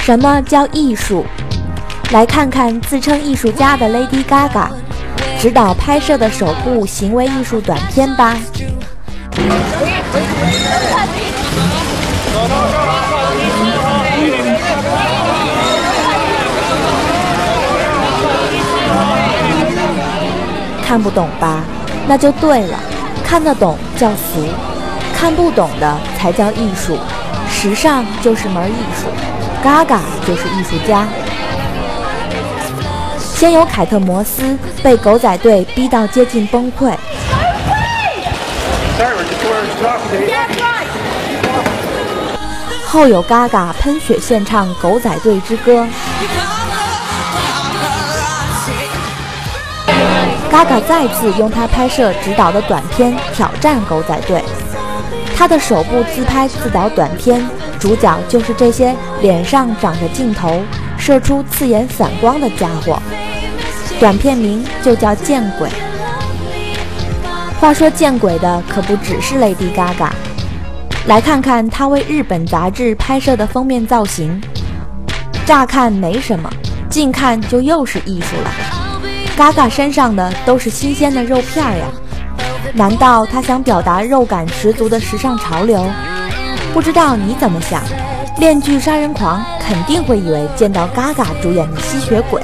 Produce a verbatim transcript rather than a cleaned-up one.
什么叫艺术？来看看自称艺术家的 Lady Gaga 执导拍摄的首部行为艺术短片吧。看不懂吧？那就对了，看得懂叫俗，看不懂的才叫艺术。时尚就是门艺术，Gaga 就是艺术家。先由凯特·摩斯被狗仔队逼到接近崩溃，后有 Gaga 喷血献唱《狗仔队之歌》。Gaga 再次用他拍摄执导的短片挑战狗仔队。他的首部自拍自导短片，主角就是这些脸上长着镜头、射出刺眼反光的家伙。短片名就叫《见鬼》。话说见鬼的可不只是 Lady Gaga，来看看她为日本杂志拍摄的封面造型。乍看没什么，近看就又是艺术了。Gaga 身上的都是新鲜的肉片儿呀，难道她想表达肉感十足的时尚潮流？不知道你怎么想？《链锯杀人狂》肯定会以为见到 Gaga 主演的吸血鬼。